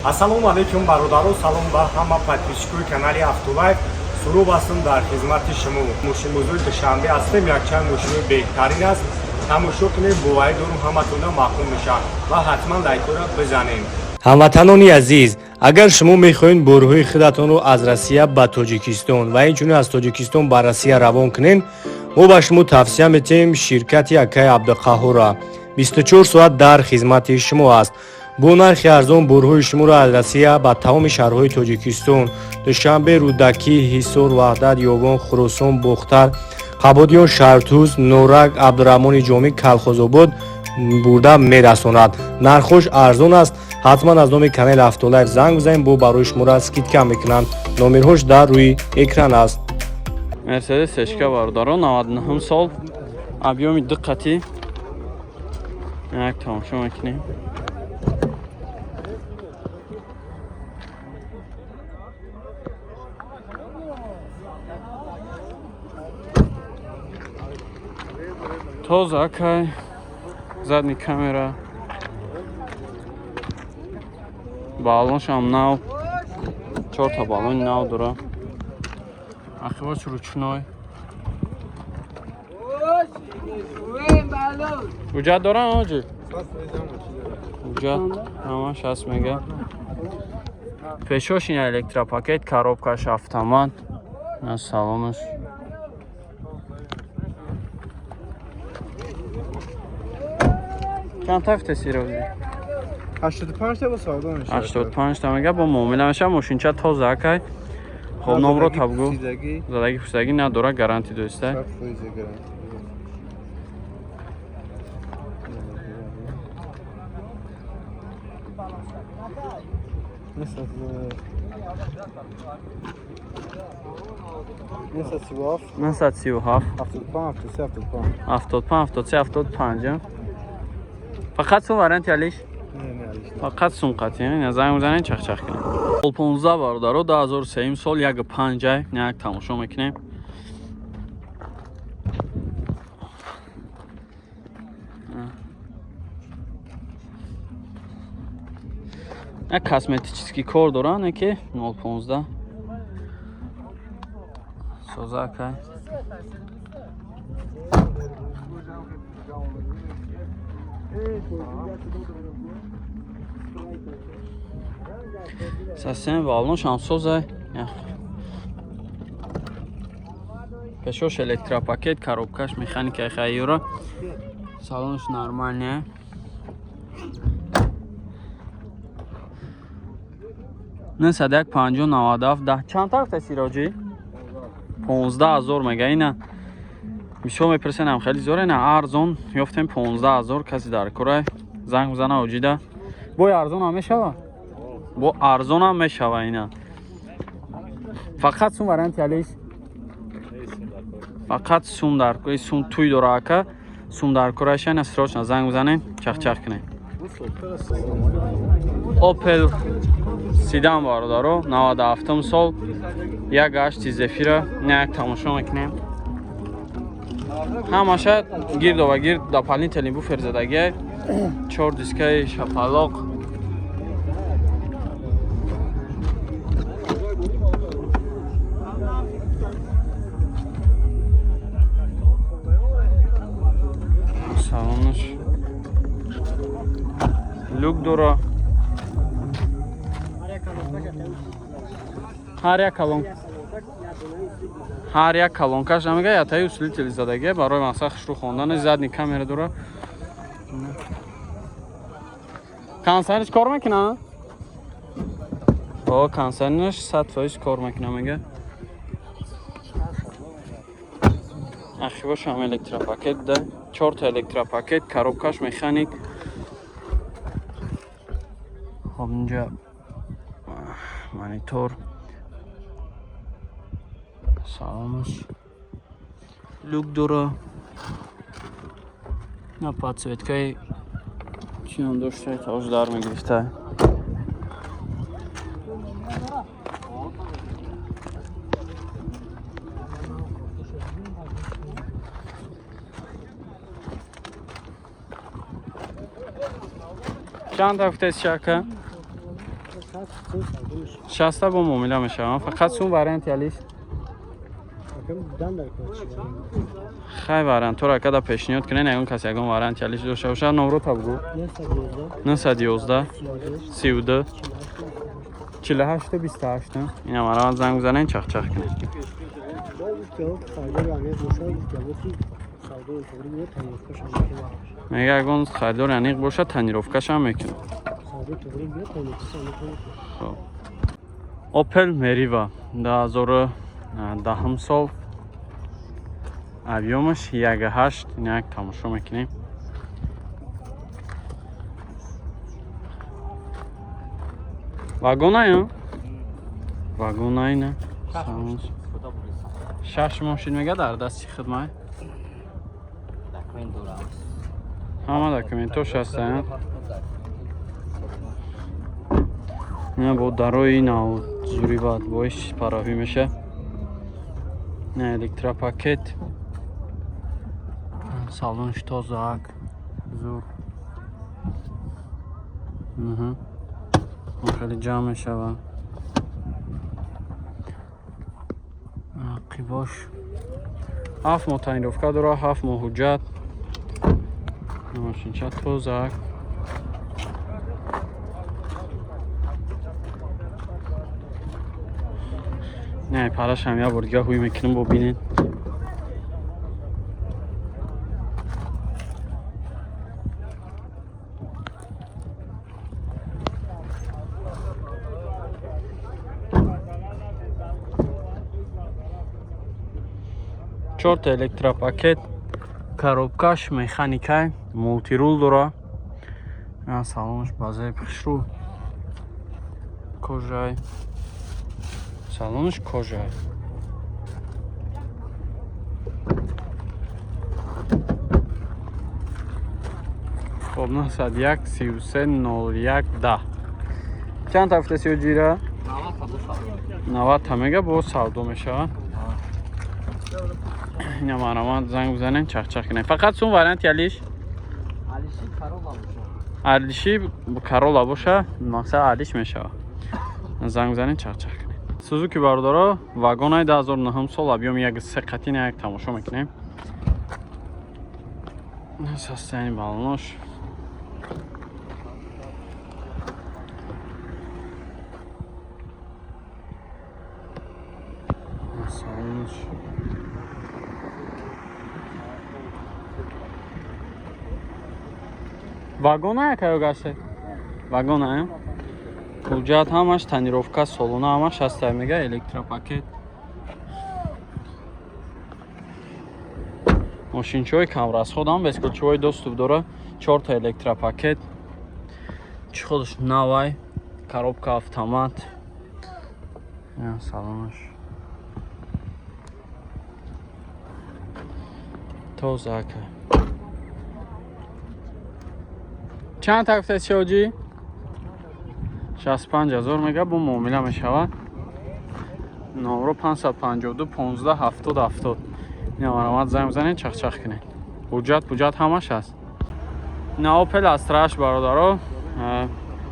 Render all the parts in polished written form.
Ассалому алайкум, бародаро, салом ба ҳама подписчикои канали Автолайф. Суруб ҳастам дар хизмати шумо. Мошинбозори Душанбе ҳастем, якчанд мошинои беҳтарин аст. Тамошо кунед, боварӣ дорум, ҳаматонда маъқул мешавад ва ҳатман лайкҳоро бизанед. Ҳамватанони азиз, агар шумо мехоҳед борҳои худатонро аз Россия ба Тоҷикистон ва инчунин аз Тоҷикистон ба Россия равон кунед, мо ба шумо тавсия метиҳем ширкати акаи Абдуқаҳҳорро. 24 соат дар хизмати шумо аст. Бо нархи арзон борҳои шуморо аз Россия ба тамоми шаҳрҳои Тоҷикистон: Душанбе, Рӯдакӣ, Ҳисор, Ваҳдат, Ёвон, Хуросон, Бохтар, Қабодиён, Шаҳртуз, Норак, Абдураҳмони Ҷомӣ, Калхозобод бурда мерасонад. Нархҳош арзон аст. Ҳатман аз номи канали Автолайф занг бизанед, бо барои шуморо скидка мекунанд. Номерҳош дар рӯи экран аст. Мерседес Сешка, бародаро, 99 сол, объёми диққати як тамошо мекунем. Тоза акай, задний камера, баллоншам нав, чорта баллони нав дора, ақибош ручной. Ҳуҷҷат дорам, оҷи? Ҳуҷҷат ҳамаш ҳаст, мега. Пешош ин электропакет, коробкаш автомат, на салонаш. Чанд тафта сирози? 85 та бо савдо мешавад. 85 та мега, бо муомила мешава. Мошинча тоза акай. Хоб, номро табгу. Пусидагӣ. Задаги пусидагӣ надора, гарантӣ доиста. 100% гарантӣ. Нисад 37. 937. 75 73 75. 75 73 75. Фақат сум варианти алиш? Не, алиш. Фақат сум қатъи, ина занг бизанед, чахчах кунед. Сол 15, бародаро, 2003 сол, 1,5, як тамошо мекунем. Як косметический кор дора, не ки 0,15 соза акай. Сасен баллонш ҳам соза. Пешош электропакет, коробкаш механикаи хайёра. Салонш нормальная. 901 50 97 10. Чанд тарафта сироҷӣ? 15 000 мега ина. Бисёр мепурсенам, хеле зор ина арзон ёфтем 15 000, каси дар курай занг бизана оҷида. Бой арзон ҳам мешава? Бо арзон ҳам мешава ина. Фақат сум варианти алиш? Фақат сум дар кури, сум туй дора ака, сум дар курайша ина срочно занг бизанем, чахчах кунем. Opel Седан, бародаро, 97 сол, 1,8 Зефира, не як тамошо мекунем. Ҳамаша гирдо ва гирд дополнительный буфер задагиай, чор дискаи шапалоқ. Салонаш люк дора. Ҳар як колонкаш намега ятаи усилители задагия барои мақсад хушрӯ хондани, задний камера дора. Консерниш кор мекуна? О, консерниш 100% кор мекуна, мега. Ахибошам электропакет да, чорта электропакет, коробкаш механик. Хоб, инҷа монитор, салонаш люк дора, на подсветкаи чиам дошта, тавш дар мегирифта. Чанд ҳафтаст шака? 60 бо муомила мешавам. Фақат сум варианти алиш. Хай, вариантҳоро акада пешниҳод кунед, ягон кас ягон варианти алиш дошта бошад, номрота бугӯ. 911 32 48 28. Ина мараванд, занг бизанед, чахчах кунед. Мега, ягон харидори аниқ бошад, тонировкашам мекунад. Хоб, Opel Meriva, 2010 сол, объёмаш 1,8. Ина як тамошо мекунем. Вагонаю, вагонайна 6 моҳ шид, мега, дар дасти хидмай, ҳама документош ҳастанд. Не, бо дарои нав зури бад боис параҳӣ меша. Не, электропакет, салонш тозаак, зур. Хеле ҷамъ мешава. Қибош 7 моҳ тонировка дора, 7 моҳ ҳуҷҷат, мошинча тозаак. Не, парашам як бор дига ҳуй мекунем, бо бинед. Чорта электропакет, коробкаш механикай, мультирул дора. Салонш базаи хушрӯ, кожай, салонш кожай. Хоб, 901 33 01 10. Чанд ҳафта сиёҷира? 90 мега, бо савдо мешавад. Ина марамат, занг бизанен, чахчах кунем. Фақат сум варианти алиш? Алиши Карола боша, мақсад алиш мешавад. Занг бизанен, чахчах кунем. Сузуки, бародаро, вагонаи, 2009 сол, объём 1,3 қатина, як тамошо мекунем. Состояние балонош. Салонош. Вагона якаё гаште? Вагона, ҳуҷҷат ҳамаш, тонировка, солона ҳамаш ҳаста, мега, электропакет. Мошинчаҳои камрасходам, бесключевой доступ дора, чорта электропакет, чӣ навай, коробка автомат, салонаш тоза. Ака, чанд та гуфтед, шоҷӣ? 65 000 мега, бо муомила мешавад. Номро 552 15 70 70. Ина марамат, занг бизанед, чахчах кунед. Ҳуҷҷат пуҷҷат ҳамаш ҳаст. Ина Опел Астраш, бародаро,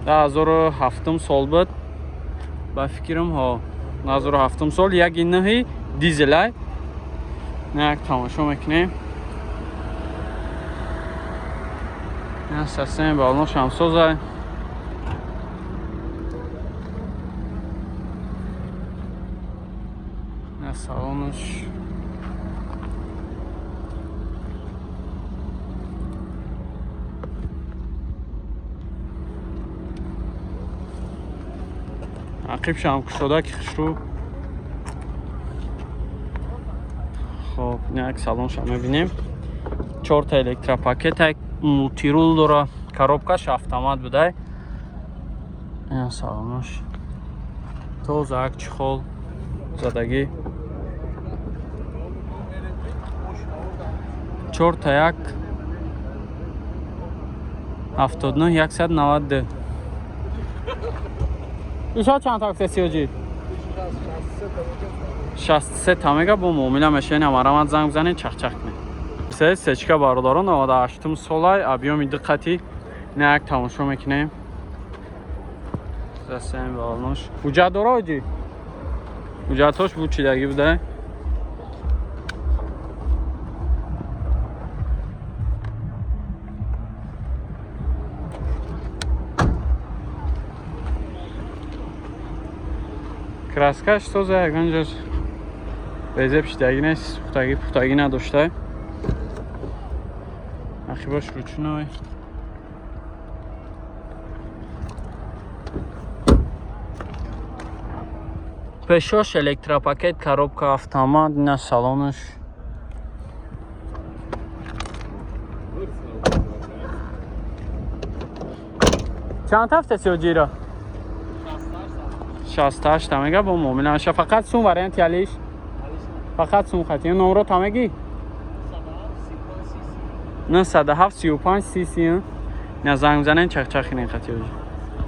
2007 сол буд, ба фикрам, ҳо, 2007 сол, 1,9 дизелай. На, як тамошо мекунем. Ина системи балоно шамсозай. Ина салонаш ақибшам кушода, ки хушрӯ. Хоб, як салонша мебинем. Чорта электропакет, мультирул дора, коробкаш автомат будай. Салонош тоза, як чехол задагӣ. Чорта як 79 192. Иша чанд такси, сиёҷи? 63 та мега, бо муомила мешавед. Амарамат, занг бизанед, чахчах кунед. Се сечка, бародарон, 98 солай, объёми диққати. Ина як тамошо мекунем. Дастаем балнош. Ҳуҷҷат дора оҷи? Ҳуҷҷатҳош буд чидаги буда? Краскаш тоза, ягон ҷош безеб шидаги нест, сӯхтагӣ пухтагӣ надошта. Ахибош ручной. Пешош электропакет, коробка автомат, на салонаш. Чанд ҳафта сиёҷиро? 68 та мега бо муомила меша. Фақат сум варианти алиш? Фақат сум хати. Номро та меги? 97 35 30. На занг занен чахчахинен хати оҷи.